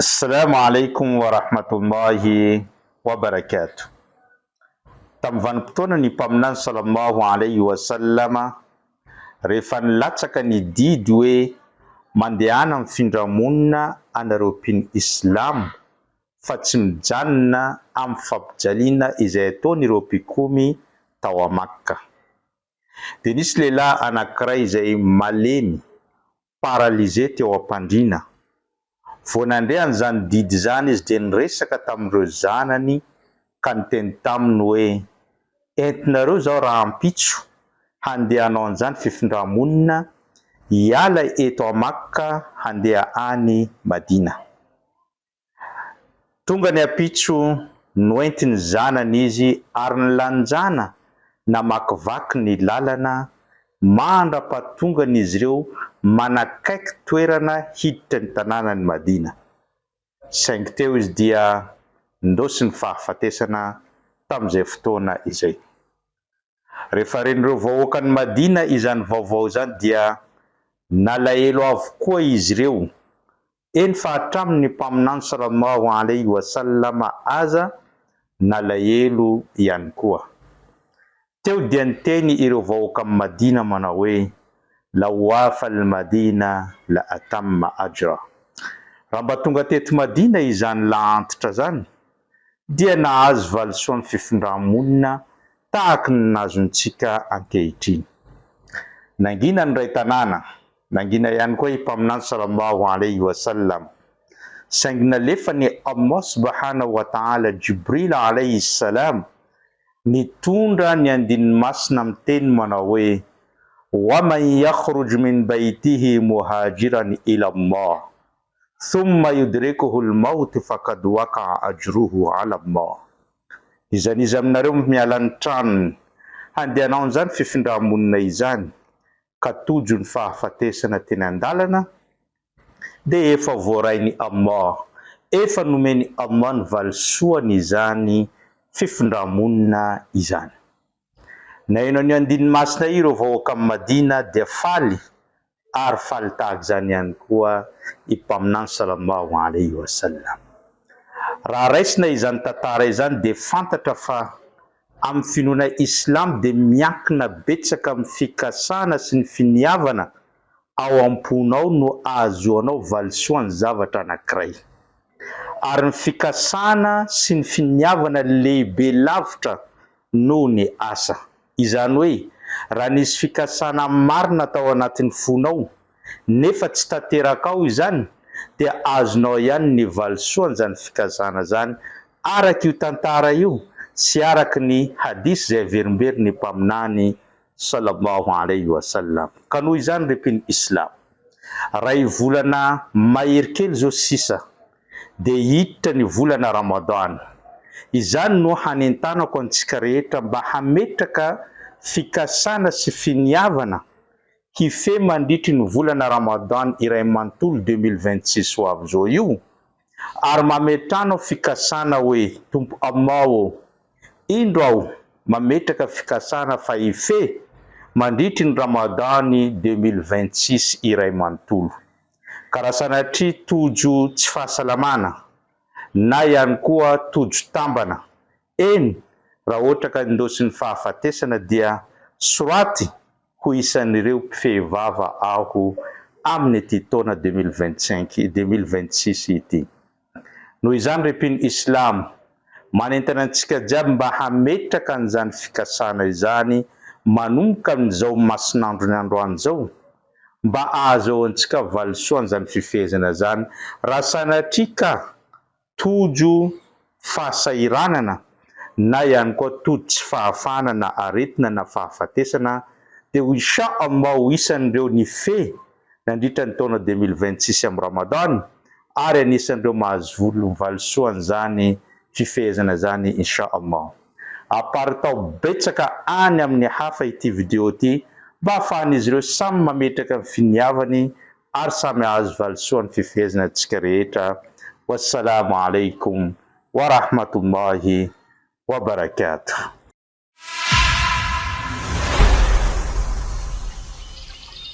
Assalamu alaikum wa rahmatullahi wa barakatuh. Tamin'ny vanim-potoana ny Mpaminany sallallahu alaihi wa sallama, rehefa nilatsaka ny didy hoe mandehana mifindra monina anareo mpino Islamo fa tsy mijanona amin'ny fampijaliana izay ataon'ireo mpikomy tao a Makka. Dia nisy lehilahy anankiray izay malemy, paralysé teo am-pandriana. Vao nandre an'izany didy izany izy dia niresaka tamin'ireo zanany ka niteny taminy hoe, Entinareo izaho rahampitso handeha hanao an'izany fifindra-monina hiala eto a Makka handeha any Madina. Tonga ny ampitso, noentin'ny zanany izy ary nilanjana namakivaky ny lalana mandra-pahatongan'izy ireo manakaiky toerana hiditra ny tanànan'i Madina. Saingy teo izy dia ndosin'ny fahafatesana tamin'izay fotoana izay. Rehefa ren'ireo vahoakan'i Madina izany vaovao izany dia nalahelo avokoa izy ireo, eny fa hatramin'ny Mpaminany Sallallahu alaihi wa sallam aza nalahelo ihany koa. Teo dia niteny ireo vahoakan'i Madina manao hoe, Law wafa al-Madina la atamma ajra. Raha mba tonga teto Madina izany lahantitra izany dia nahazo valisoan'ny fifindrà-monina tahaky ny nazontsika ankehitriny. Nangina ny iray tanàna, nangina ihany koa i Mpaminany Sallallahu alaihi wa sallam. Saingy nalefan'i Allah subhanahu wa ta'ala Jibril alaihi salam nitondra ny andininy masina miteny manao hoe, Wa man yakhruj min baytihi muhajiran ila Allah. Thumma yudrikuhu al-mawt faqad waqa'a ajruhu 'ala Allah. Iza n'iza aminareo miala ny tranony handeha hanao an'izany fifindra-monina izany ka tojo ny fahafatesana teny an-dalana dia efa voarain'i Allah, efa nomen'i Allah ny valisoany izany fifindra-monina izany. Naheno an'io andininy masina io ireo vahoakan'i Madina dia faly ary faly tahaka izany ihany koa i Mpaminany Salallahu alaihi wa sallam. Raha raisina izany tantara izany dia fantatra fa amin'ny finoana Islamo dia miankina betsaka amin'ny fikasana sy ny finiavana ao am-ponao no ahazoanao valisoan'ny zavatra anankiray. Ary ny fikasana sy ny finiavana lehibe lavitra noho ny asa. Izany hoe, raha nisy fikasana marina tao anatin'ny fonao, nefa tsy tanterakao izany, dia azonao ihany ny valisoan'izany fikasana izany, araka io tantara io sy araka ny hadith izay averimberin'ny Mpaminany Sallallahu alaihi wa sallam. Ka noho izany ry mpino Islamo, ray volana mahery kely izao sisa dia hiditra ny volana Ramadan. Izany no hanentanako antsika rehetra mba hametraka fikasana sy finiavana hifehy mandritry ny volana Ramadan iray manontolo 2026 ho avy izao io, ary mametrano fikasana hoe, Tompo Allah ô, indro aho mametraka fikasana fa hifehy mandritry ny Ramadan 2026 iray manontolo. Ka raha sanatria tojo tsy fahasalamana na ihany koa tojo tambana, eny raha ohatra ka indosin'ny fahafatesana dia soraty ho isan'ireo mpifehy vava aho amin'ity taona 2025, 2026 ity. Noho izany ry mpino Islamo, manentana antsika jiaby mba hametraka an'izany fikasana izany manomboka amin'izao masin'androny androany izao, mba ahazoantsika valisoa an'izany fifehezana izany, raha sanatria ka tojo fahasahiranana na ihany koa tojo tsy fahafahana na aretina na fahafatesana dia ho Insha Allah ho isan'ireo nifehy nandritra ny taona 2026 amin'ny Ramadan ary anisan'ireo mahazo valisoa an'izany fifehezana izany Insha Allah. Aparitao betsaka any amin'ny hafa ity video ity mba ahafahan'izy ireo samy mametraka ny finiavany ary samy hahazo valisoa ny fifehezana antsika rehetra. Wassalamo alaikum wa rahmatullahi wa barakatuh.